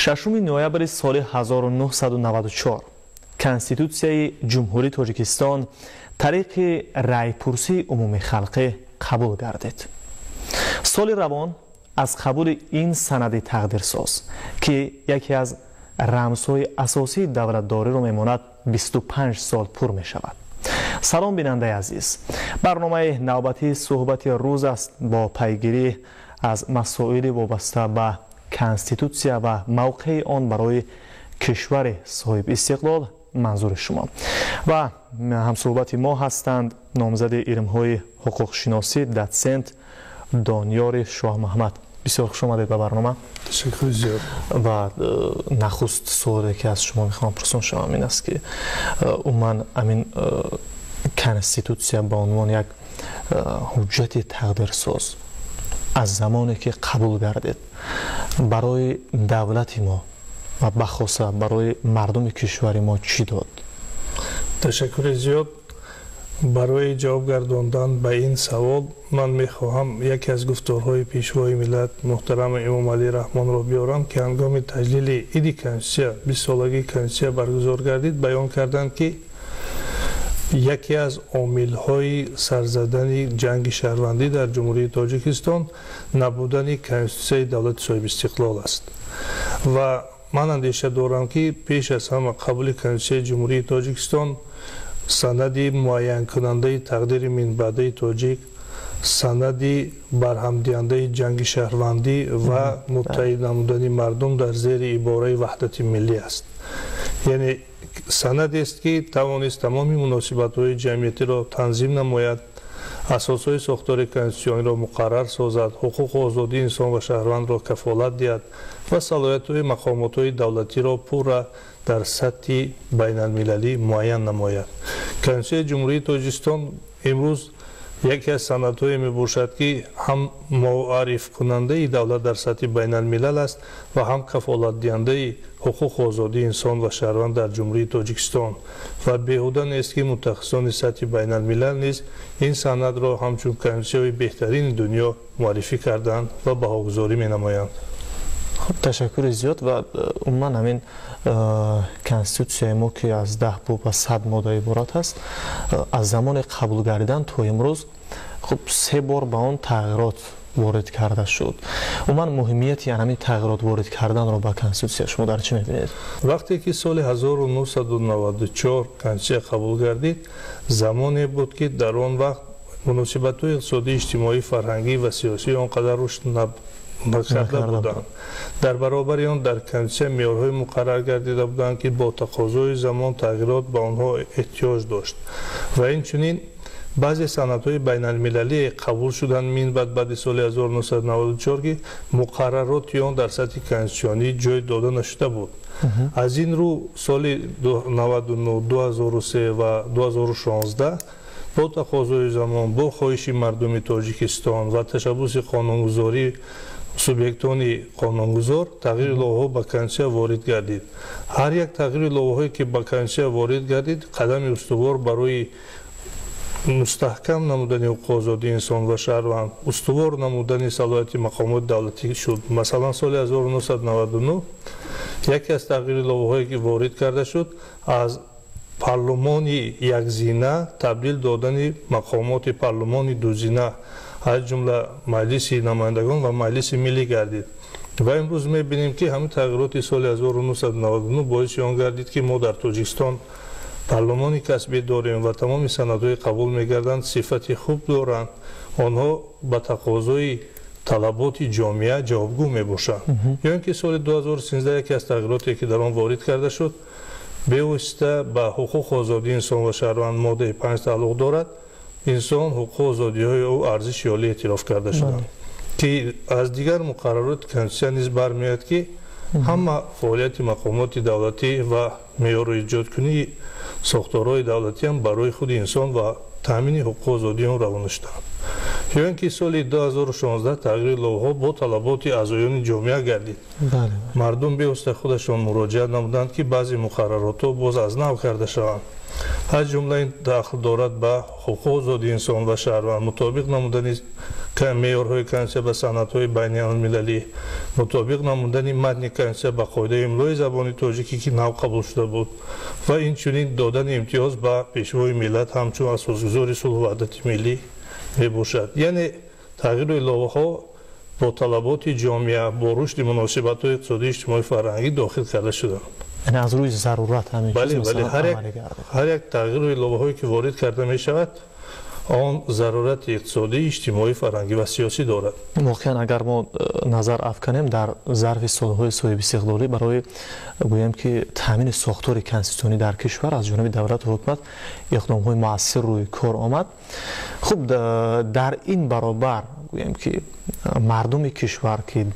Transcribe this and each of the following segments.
6 ноябри соли 1994 Конститутсияи Ҷумҳурии Тоҷикистон тариқи райпурсии умумихалқӣ қабул гардид. Соли равон аз қабули ин санади тақдирсоз, ки яке аз рамзҳои асосии давлатдориро мемонад, 25 сол пур мешавад. Салом, бинандаи азиз! Барномаи навбатии суҳбати рӯз аст бо пайгирӣ аз масоили вобаста ба Конститутсия ва мавқеи он барои кишвари соҳибистиқлол манзури шумо. Ва ҳамсуҳбати мо ҳастанд номзади илмҳои ҳуқуқшиносӣ, дотсент Дониёри Шоҳмаҳмад. Бисёр хуш омадед ба барнома. Ташаккури зиёд. Ва нахуст суоле, ки аз шумо мехоҳам пурсон шавам, ин аст, ки умуман амин Конститутсия ба унвони як ҳуҷҷати тақдирсоз аз замоне ки қабул гардид, барои давлати мо ва бахоса барои мардуми кишвари мо чӣ дод? Ташаккури зиёд. Барои ҷавоб гардондан ба ин савол ман мехоҳам яке аз гуфторҳои Пешвои миллат муҳтарам Эмомалӣ Раҳмонро биёрам, ки ҳангоми таҷлили иди Конститутсия, 20-солагии Конститутсия баргузор гардид, баён карданд, ки яке аз омилҳои сарзадани ҷанги шаҳрвандӣ дар Ҷумҳурии Тоҷикистон набудани Конститутсияи давлати соҳибистиқлол аст. Ва ман андеша дорам, ки пеш аз ҳама қабули Конститутсияи Ҷумҳурии Тоҷикистон санади муайянкунандаи тақдири минбаъдаи тоҷик, санади барҳамдиҳандаи ҷанги шаҳрвандӣ ва муттаҳид намудани мардум дар зери ибораи ваҳдати миллӣ аст. Яъне санадест, ки тавонист тамоми муносибатҳои ҷамъиятиро танзим намояд, асосҳои сохтори конститутсиониро муқаррар созад, ҳуқуқу озодии инсон ва шаҳрвандро кафолат диҳад ва салоҳиятҳои мақомотҳои давлатиро пурра дар сатҳи байналмилалӣ муайян намояд. Конститутсияи Ҷумҳурии Тоҷикистон имрӯз яке аз санадҳое мебошад, ки ҳам муаррифкунандаи давлат дар сатҳи байналмилал аст ва ҳам кафолатдиҳандаи ҳуқуқу озодии инсон ва шаҳрванд дар Ҷумҳурии Тоҷикистон. Ва беҳуда нест, ки мутахассисони сатҳи байналмилал низ ин санадро ҳамчун конститутсияи беҳтарини дунё муаррифӣ карданд ва баҳогузорӣ менамоянд. Хуб, ташаккури зиёд. Ва умуман ҳамин Конститутсияи мо, ки аз 10 боб ва 100 модда иборат аст, аз замони қабул гардидан то имрӯз хуб се бор ба он тағйирот ворид карда шуд. Умуман муҳимияти ҳамин тағйирот ворид карданро ба Конститутсия шумо дар чӣ мебинед? Вақте ки соли 1994 Конститутсия қабул гардид, замоне буд, ки дар он вақт муносибатҳои иқтисодӣ, иҷтимоӣ, фарҳангӣ ва сиёсӣ он қадар рушд накарда буданд. Дар баробари он дар Конститутсия меъёрҳои муқаррар гардида буданд, ки бо тақозои замон тағйирот ба онҳо эҳтиёҷ дошт. Ва инчунин баъзе санадҳои байналмилалие қабул шуданд минбаъд, баъди соли 1994, ки муқаррароти он дар сатҳи конститутсионӣ ҷой дода нашуда буд. Аз ин рӯ соли 99, 2003 ва 2016 бо тақозои замон, бо хоҳиши мардуми Тоҷикистон ва ташаббуси қонунгузорӣ, субъектони қонунгузор, тағйири иловаҳо ба Конститутсия ворид гардид. Ҳар як тағйири иловаҳое, ки ба Конститутсия ворид гардид, қадами устувор барои мустаҳкам намудани ҳуқуқу озодии инсон ва шаҳрванд, устувор намудани салоҳияти мақомоти давлатӣ шуд. Масалан, соли 1999 яке аз тағйири иловаҳое, ки ворид карда шуд, аз парлумони якзина табдил додани мақомоти парлумони дузина, аз ҷумла Маҷлиси намояндагон ва Маҷлиси миллӣ гардид. Ва имрӯз мебинем, ки ҳамин тағйироти соли 1999 боиси он гардид, ки мо дар Тоҷикистон парлумони касбӣ дорем ва тамоми санадҳои қабул мегарданд сифати хуб доранд, онҳо ба тақозои талаботи ҷомеа ҷавобгӯ мебошанд. Ё ин ки соли 2013 яке аз тағйироте, ки дар он ворид карда шуд, бевосита ба ҳуқуқу озодии инсон ва шаҳрванд, моддаи 5 тааллуқ дорад. Инсон, ҳуқуқу озодиҳои ӯ арзиши олӣ эътироф карда шуданд, ки аз дигар муқаррароти Конститутсия низ бармеояд, ки ҳама фаъолияти мақомоти давлатӣ ва меъёру эҷодкунии сохторҳои давлатиам барои худи инсон ва таъмини ҳуқуқу озодии он равона шуданд. Ё ин ки соли 2016 тағйири иловаҳо бо талаботи аъзоёни ҷомеа гардид. Мардум бевосита худашон муроҷиат намуданд, ки баъзе муқарраротҳо боз аз нав карда шаванд. Аз ҷумла ин дахл дорад ба ҳуқуқу озодии инсон ва шаҳрванд, мутобиқ намудани меъёрҳои Конститутсия ба санадҳои байналмилалӣ, мутобиқ намудани матни Конститутсия ба қоидаи имлои забони тоҷикӣ, ки нав қабул шуда буд, ва инчунин додани имтиёз ба пешвои миллат ҳамчун асосгузори сулҳу ваҳдати миллӣ мебошад. Яъне тағйиру иловаҳо бо талаботи ҷомеа, бо рушди муносибатҳои иқтисодӣ, иҷтимоӣ, фарҳангӣ дохил карда шуданд. Яъне аз рӯи зарурат ҳамин чиз масалан амалӣ гардид. Ҳар як тағйиру иловаҳое ки ворид карда мешавад, он зарурати иқтисодӣ, иҷтимоӣ, фарҳангӣ ва сиёсӣ дорад. Воқеан агар мо назар афканем дар зарфи солҳои соҳибистиқлолӣ барои гӯем ки таъмини сохтори конститутсионӣ дар кишвар аз ҷониби давлату ҳукумат иқдомҳои муассир рӯи кор омад. Хуб, дар ин баробар гӯем ки мардуми кишвар ки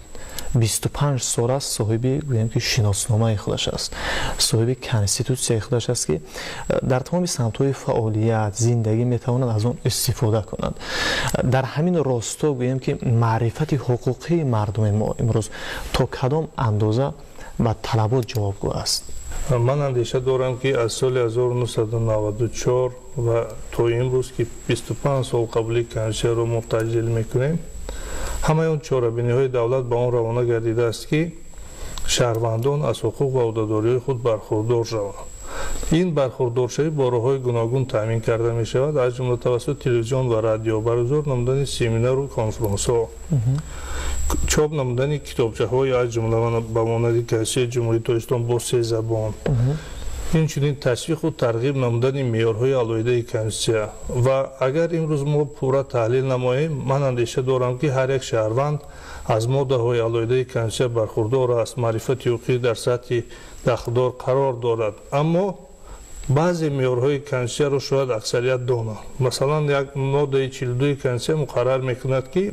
25 сол аст соҳиби гӯем ки шиносномаи худаш аст, соҳиби конститутсияи худаш аст, ки дар тамоми самтҳои фаъолият, зиндагӣ метавонад аз он истифода кунад. Дар ҳамин росто гӯем ки маърифати ҳуқуқии мардуми мо имрӯз то кадом андоза ба талабот ҷавобгӯ аст? Ман андеша дорам, ки аз соли 1994 ва то имрӯз, ки 25 сол қабули Конститутсияро мо таҷлил мекунем, ҳамаи он чорабиниҳои давлат ба он равона гардидааст, ки шаҳрвандон аз ҳуқуқ ва ӯҳдадориҳои худ бархурдор шаванд. Ин бархурдоршавӣ бо роҳҳои гуногун таъмин карда мешавад, аз ҷумла тавассути телевизион ва радио, баргузор намудани семинару конфронсҳо, чоп намудани китобчаҳои аз ҷумла ба монанди Конститутсияи Ҷумҳурии Тоҷикистон бо се забон, инчунин ташвиқу тарғиб намудани меъёрҳои алоҳидаи Конститутсия. Ва агар имрӯз мо пурра таҳлил намоем, ман андеша дорам, ки ҳар як шаҳрванд аз моддаҳои алоҳидаи Конститутсия бархурдор аст, маърифати ҳуқуқӣ дар сатҳи дахлдор қарор дорад. Аммо баъзе меъёрҳои Конститутсияро шояд аксарият донанд. Масалан, як моддаи 42 Конститутсия муқаррар мекунад, ки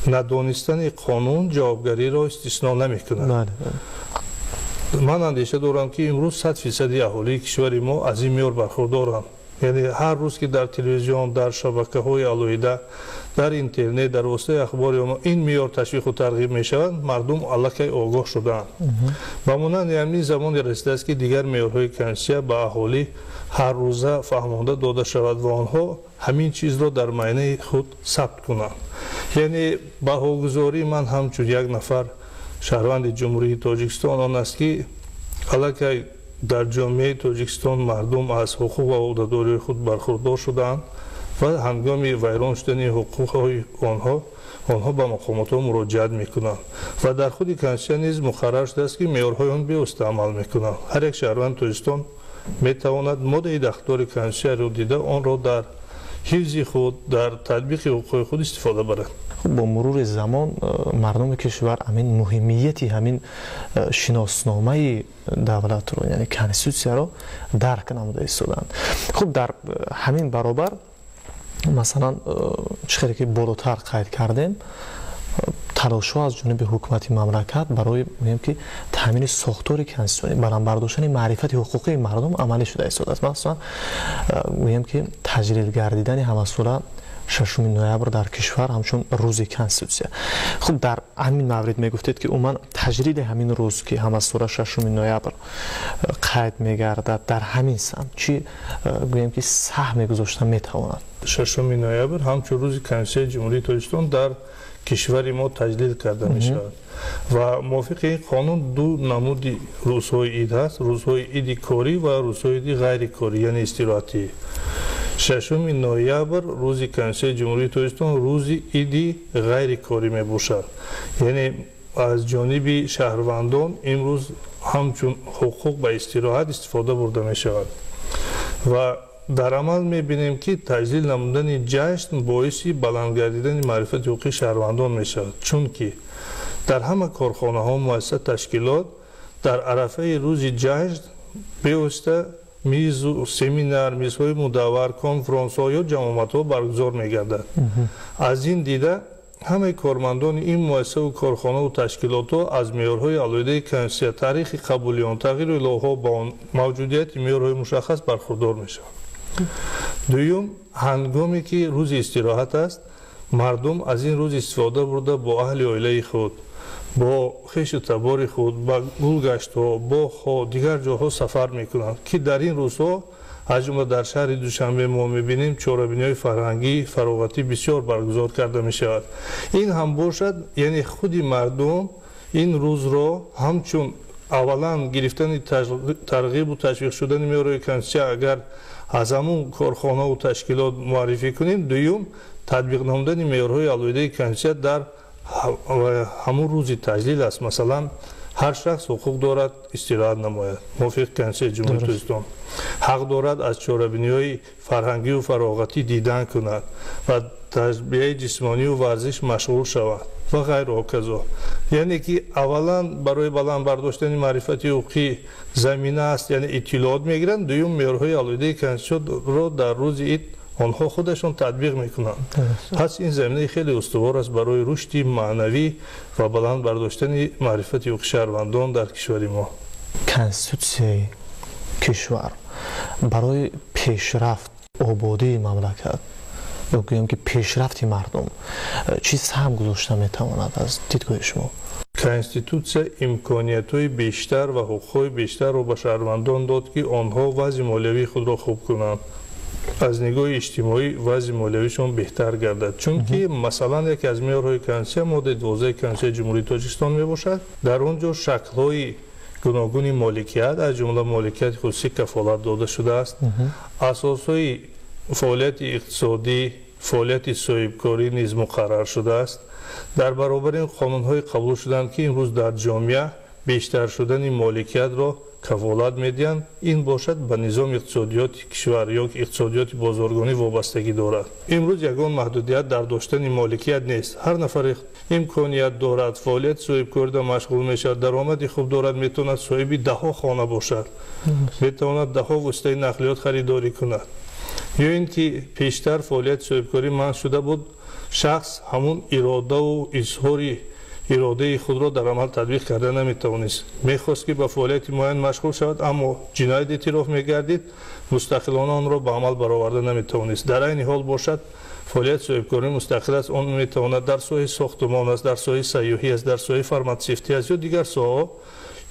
надонистани қонун ҷавобгариро истисно намекунад. Ман андеша дорам, ки имрӯз 100% аҳолии кишвари мо аз ин меъёр бархурдоранд. Яъне ҳар рӯз ки дар телевизион, дар шабакаҳои алоҳида, дар интернет, дар воситаи ахбори омма ин меъёр ташвиқу тарғиб мешавад, мардум аллакай огоҳ шудаанд. Ба монанди ҳамин замоне расидааст, ки дигар меъёрҳои Конститутсия ба аҳолӣ ҳаррӯза фаҳмонда дода шавад ва онҳо ҳамин чизро дар майнаи худ сабт кунанд. Яъне баҳогузории ман ҳамчун як нафар шаҳрванди Ҷумҳурии Тоҷикистон он аст, ки аллакай дар ҷомеаи Тоҷикистон мардум аз ҳуқуқ ва ӯҳдадориҳои худ бархурдор шудаанд ва ҳангоми вайрон шудани ҳуқуқҳои онҳо ба мақомотҳо муроҷиат мекунанд. Ва дар худи Конститутсия низ муқаррар шудааст, ки меъёрҳои он бевосита амал мекунанд. Ҳар як шаҳрванди Тоҷикистон метавонад моддаи дахлдори Конститутсияро дида, онро дар ҳифзи худ, дар татбиқи ҳуқуқҳои худ истифода барад. Бо мурури замон мардуми кишвар ҳамин муҳимияти ҳамин шиносномаи давлатро, яъне конститутсияро дарк намуда истоданд. Хуб, дар ҳамин баробар масалан чӣ хеле ки болотар қайд кардем, талошҳо аз ҷониби ҳукумати мамлакат барои гӯем ки таъмини сохтори конститутсионӣ, баланд бардоштани маърифати ҳуқуқии мардум амалӣ шуда истодааст. Масалан, гӯем ки таҷлил гардидани ҳамасола 6 ноябр дар кишвар ҳамчун рӯзи Конститутсия. Хуб, дар ҳамин маврид мегуфтед, ки умуман таҷлили ҳамин рӯз, ки ҳамасола 6 ноябр қайд мегардад, дар ҳамин самт чӣ гӯем ки саҳме гузошта метавонад? 6 ноябр ҳамчун рӯзи Конститутсияи Ҷумҳурии Тоҷикистон дар кишвари мо таҷлил карда мешавад ва мувофиқи ин қонун ду намуди рӯзҳои ид ҳаст: рӯзҳои иди корӣ ва рӯзҳои иди ғайрикорӣ, яъне истироҳатӣ. 6 ноябр рӯзи Конститутсияи Ҷумҳурии Тоҷикистон рӯзи иди ғайрикорӣ мебошад. Яъне аз ҷониби шаҳрвандон имрӯз ҳамчун ҳуқуқ ба истироҳат истифода бурда мешавад. Ва дар амал мебинем, ки таҷлил намудани ҷашн боиси баланд гардидани маърифати ҳуқуқии шаҳрвандон мешавад, чунки дар ҳама корхонаҳо, муассиса, ташкилот дар арафаи рӯзи ҷашн бевосита мизу семинар, мизҳои мудаввар, конфронсҳо ё ҷамъомадҳо баргузор мегардад. Аз ин дида ҳамаи кормандони ин муассисаву корхонаву ташкилотҳо аз меъёрҳои алоҳидаи Конститутсия, таърихи қабули он, тағйиру иловаҳо ба он, мавҷудияти меъёрҳои мушаххас бархурдор мешаванд. Дуюм, ҳангоме ки рӯзи истироҳат аст, Мардум аз ин рӯз истифода бурда бо аҳли оилаи худ, бо хешу табори худ ба гулгаштҳо, боғҳо, дигар ҷоҳо сафар мекунанд, ки дар ин рӯзҳо аз ҷумла дар шаҳри Душанбе мо мебинем чорабиниҳои фарҳангӣ, фароғатӣ бисёр баргузор карда мешавад. Ин ҳам бошад, яъне худи мардум ин рӯзро ҳамчун аввалан гирифтани тарғибу ташвиқ шудани меъёрҳои Конститутсия агар аз ҳамун корхонаву ташкилот муаррифӣ кунем, дуюм татбиқ намудани меъёрҳои алоҳидаи Конститутсия дар ҳамун рӯзи таҷлил аст. Масалан, ҳар шахс ҳуқуқ дорад истироҳат намояд мувофиқи Конститутсияи Ҷумҳурии Тоҷикистон, ҳақ дорад аз чорабиниҳои фарҳангию фароғатӣ дидан кунад ва тарбияи ҷисмонию варзиш машғул шавад ва ғайру ҳоказо. Яъне ки аввалан барои баланд бардоштани маърифати ҳуқуқӣ замина аст, яъне иттилоот мегиранд, дуюм меъёрҳои алоҳидаи Конститутсияро дар рӯзи ид онҳо худашон татбиқ мекунанд. Пас ин заминаи хеле устувор аст барои рушди маънавӣ ва баланд бардоштани маърифати ҳуқуқи шаҳрвандон дар кишвари мо. Конститутсияи кишвар барои пешрафт, ободии мамлакат ё гӯем ки пешрафти мардум чӣ саҳм гузошта метавонад аз дидгоҳи шумо? Конститутсия имкониятҳои бештар ва ҳуқуқҳои бештарро ба шаҳрвандон дод, ки онҳо вазъи молиявии худро хуб кунанд, аз нигоҳи иҷтимоӣ вазъи молиявишон беҳтар гардад. Чунки масалан яке аз меъёрҳои Конститутсия моддаи 12 Конститутсияи Ҷумҳурии Тоҷикистон мебошад. Дар он ҷо шаклҳои гуногуни моликият, аз ҷумла моликияти хусусӣ кафолат дода шудааст. Асосҳои фаъолияти иқтисодӣ, фаъолияти соҳибкорӣ низ муқаррар шудааст. Дар баробари ин қонунҳое қабул шуданд, ки имрӯз дар ҷомеа бештар шудани моликиятро кафолат медиҳанд. Ин бошад ба низоми иқтисодиёти кишвар ё иқтисодиёти бозоргонӣ вобастагӣ дорад. Имрӯз ягон маҳдудият дар доштани моликият нест. Ҳар нафар имконият дорад, фаъолияти соҳибкорида машғул мешавад, даромади хуб дорад, метавонад соҳиби даҳҳо хона бошад, метавонад даҳҳо воситаи нақлиёт харидорӣ кунад. Ё ин ки пештар фаъолияти соҳибкорӣ манъ шуда буд, шахс ҳамун иродаву изҳори иродаи худро дар амал татбиқ карда наметавонист. Мехост ки ба фаъолияти муайян машғул шавад, аммо ҷиноят эътироф мегардид, мустақилона онро ба амал бароварда наметавонист. Дар айни ҳол бошад, фаъолияти соҳибкорӣ мустақил аст, он метавонад дар соҳаи сохтумон аст, дар соҳаи сайёҳӣ аст, дар соҳаи фарматсевтӣ аст ё дигар соҳаҳо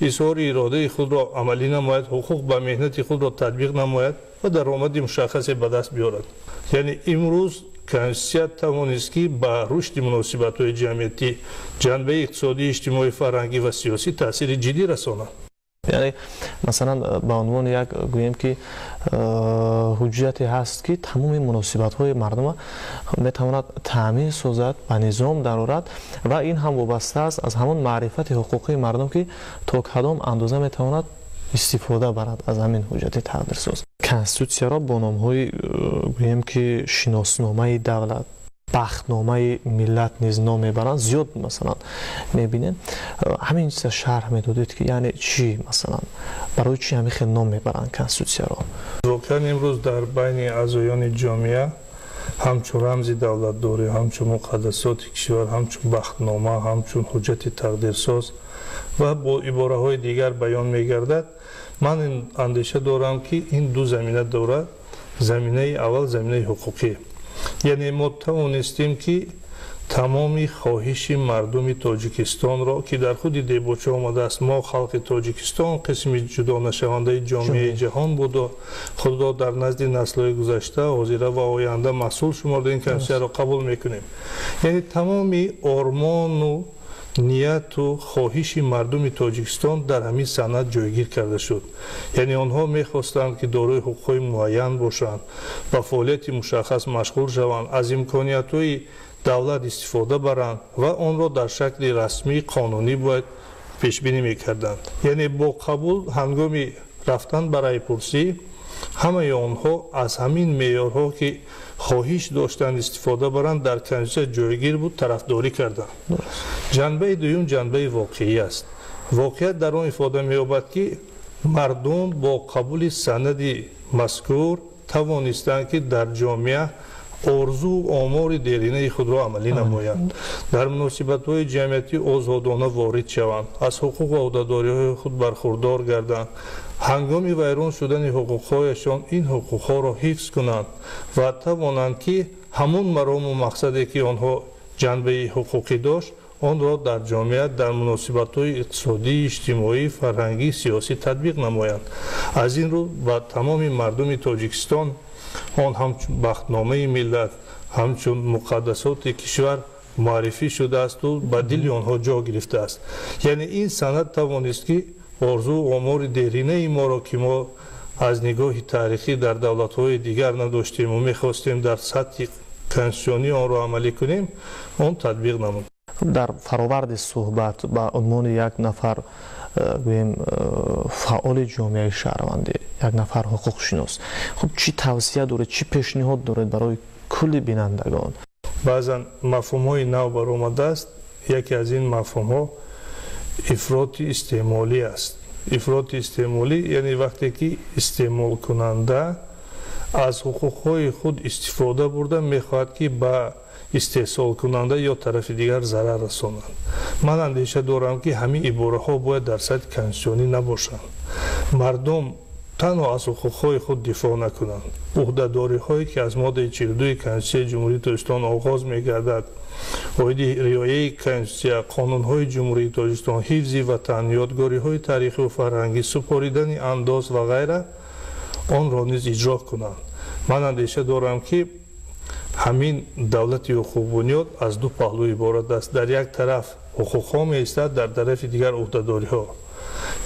изҳори иродаи худро амалӣ намояд, ҳуқуқ ба меҳнати худро татбиқ намояд ва даромади мушаххасе ба даст биёрад. Яъне имрӯз Конститутсия тавонист ки ба рушди муносибатҳои ҷамъиятӣ, ҷанбаи иқтисодӣ, иҷтимоӣ, фарҳангӣ ва сиёсӣ таъсири ҷиддӣ расонад. Яъне масалан ба унвони як гӯем ки ҳуҷҷате ҳаст, ки тамоми муносибатҳои мардума метавонад таъмин созад, ба низом дарорад ва ин ҳам вобаста аст аз ҳамон маърифати ҳуқуқии мардум, ки то кадом андоза метавонад истифода барад аз ҳамин ҳуҷҷати тақдирсоз. Конститутсияро бо номҳои гӯем ки шиносномаи давлат, бахтномаи миллат низ ном мебаранд. Зиёд масалан мебинем. Ҳамин чиза шарҳ медодед, ки яъне чӣ, масалан барои чӣ ҳамин хел ном мебаранд Конститутсияро? Воқеан имрӯз дар байни аъзоёни ҷомеа ҳамчун рамзи давлатдорӣ, ҳамчун муқаддасоти кишвар, ҳамчун бахтнома, ҳамчун ҳуҷҷати тақдирсоз ва бо ибораҳои дигар баён мегардад. Ман андеша дорам, ки ин ду замина дорад. Заминаи аввал заминаи ҳуқуқӣ, яъне мо тавонистем, ки тамоми хоҳиши мардуми Тоҷикистонро, ки дар худи дебоча омадааст, мо халқи Тоҷикистон қисми ҷудонашавандаи ҷомеаи ҷаҳон буду худро дар назди наслҳои гузашта, ҳозира ва оянда масъул шуморда ин Конститутсияро қабул мекунем. Яъне тамоми ормону нияту хоҳиши мардуми Тоҷикистон дар ҳамин санад ҷойгир карда шуд. Яъне онҳо мехостанд, ки дорои ҳуқуқҳои муайян бошанд, ба фаъолияти мушаххас машғул шаванд, аз имкониятҳои давлат истифода баранд ва онро дар шакли расмӣ, қонунӣ бояд пешбинӣ мекарданд. Яъне бо қабул ҳангоми рафтан ба райпурсӣ ҳамаи онҳо аз ҳамин меъёрҳо, ки хоҳиш доштанд истифода баранд, дар Конститутсия ҷойгир буд, тарафдорӣ карданд. Ҷанбаи дуюм ҷанбаи воқеӣ аст. Воқеият дар он ифода меёбад, ки мардум бо қабули санади мазкур тавонистанд, ки дар ҷомеа орзу омори деринаи худро амалӣ намоянд, дар муносибатҳои ҷамъиятӣ озодона ворид шаванд, аз ҳуқуқ ва ӯҳдадориҳои худ бархурдор гарданд, ҳангоми вайрон шудани ҳуқуқҳояшон ин ҳуқуқҳоро ҳифз кунанд ва тавонанд, ки ҳамон марому мақсаде ки онҳо ҷанбаи ҳуқуқӣ дошт, онро дар ҷомеа дар муносибатҳои иқтисодӣ, иҷтимоӣ, фарҳангӣ, сиёсӣ татбиқ намоянд. Аз ин рӯ ба тамоми мардуми Тоҷикистон он ҳамчун бахтномаи миллат, ҳамчун муқаддасоти кишвар муаррифӣ шудаасту ба дили онҳо ҷо гирифтааст. Яъне ин санад тавонист, ки орзуу омори деринаи моро, ки мо аз нигоҳи таърихӣ дар давлатҳои дигар надоштему мехостем дар сатҳи конститутсионӣ онро амалӣ кунем, он татбиқ намуд. Дар фароварди суҳбат ба унвони як нафар, гӯем, фаъоли ҷомеаи шаҳрвандӣ, як нафар ҳуқуқшинос, хуб, чӣ тавсия доред, чӣ пешниҳод доред барои кулли бинандагон? Баъзан мафҳумҳои нав баромадааст. Яке аз ин мафҳумҳо ифроти истеъмолӣ аст. Ифроти истеъмолӣ, яъне вақте ки истеъмолкунанда аз ҳуқуқҳои худ истифода бурда мехоҳад, ки ба истеҳсолкунанда ё тарафи дигар зарар расонанд. Ман андеша дорам, ки ҳамин ибораҳо бояд дар сатҳи конститутсионӣ набошанд. Мардум танҳо аз ҳуқуқҳои худ дифоъ накунанд, ӯҳдадориҳое ки аз моддаи 42 Конститутсияи Ҷумҳурии Тоҷикистон оғоз мегардад, оиди риояи Конститутсия, қонунҳои Ҷумҳурии Тоҷикистон, ҳифзи ватан, ёдгориҳои таърихию фарҳангӣ, супоридани андоз ва ғайра, онро низ иҷро кунанд. Ман андеша дорам, ки ҳамин давлати ҳуқуқбунёд аз ду паҳлӯ иборат аст. Дар як тараф ҳуқуқҳо меистад, дар тарафи дигар ӯҳдадориҳо.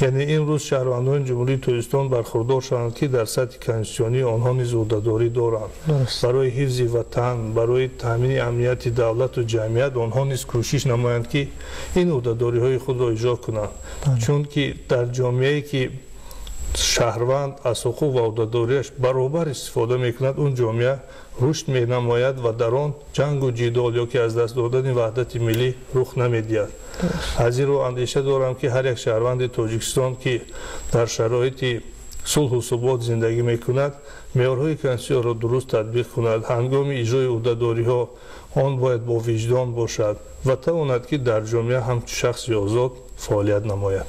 Яъне имрӯз шаҳрвандони Ҷумҳурии Тоҷикистон бархурдор шаванд, ки дар сатҳи конститутсионӣ онҳо низ ӯҳдадорӣ доранд. Барои ҳифзи ватан, барои таъмини амнияти давлату ҷамъият онҳо низ кӯшиш намоянд, ки ин ӯҳдадориҳои худро иҷро кунанд, чунки дар ҷомеае ки шаҳрванд аз ҳуқуқ ва ӯҳдадориаш баробар истифода мекунад, он ҷомеа рушд менамояд ва дар он ҷангу ҷидол ё ки аз даст додани ваҳдати миллӣ рух намедиҳад. Аз ин рӯ андеша дорам, ки ҳар як шаҳрванди Тоҷикистон, ки дар шароити сулҳу субот зиндагӣ мекунад, меъёрҳои конститутсияро дуруст татбиқ кунад. Ҳангоми иҷрои ӯҳдадориҳо он бояд бо виҷдон бошад ва тавонад, ки дар ҷомеа ҳамчун шахси озод фаъолият намояд.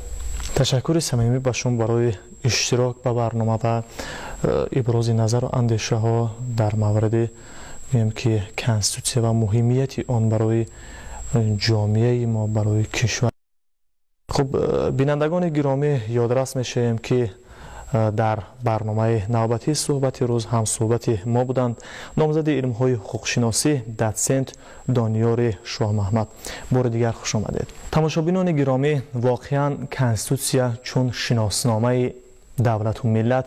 Ташаккури самимӣ ба шумо барои иштирок ба барнома ва ибрози назару андешаҳо дар мавриди, гӯем, ки конститутсия ва муҳимияти он барои ҷомеаи мо, барои кишвар. Хуб, бинандагони гиромӣ, ёдрас мешавем, ки дар барномаи навбатии суҳбати рӯз ҳамсуҳбати мо буданд номзади илмҳои ҳуқуқшиносӣ, дотсент Дониёри Шоҳмаҳмад. Бори дигар хуш омадед. Тамошобинони гиромӣ, воқеан конститутсия чун шиносномаи давлату миллат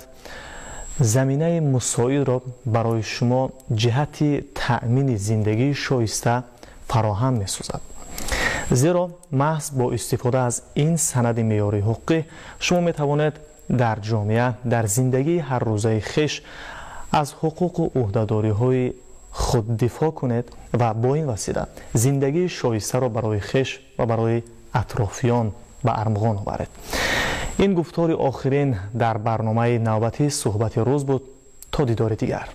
заминаи мусоидро барои шумо ҷиҳати таъмини зиндагии шоиста фароҳам месозад, зеро маҳз бо истифода аз ин санади меъёрии ҳуқуқӣ шумо метавонед дар ҷомеа, дар зиндагии ҳаррӯзаи хеш аз ҳуқуқу ӯҳдадориҳои худ дифоъ кунед ва бо ин васила зиндагии шоистаро барои хеш ва барои атрофиён ба армуғон оваред. Ин гуфтори охирин дар барномаи навбатии суҳбати рӯз буд. То дидори дигар.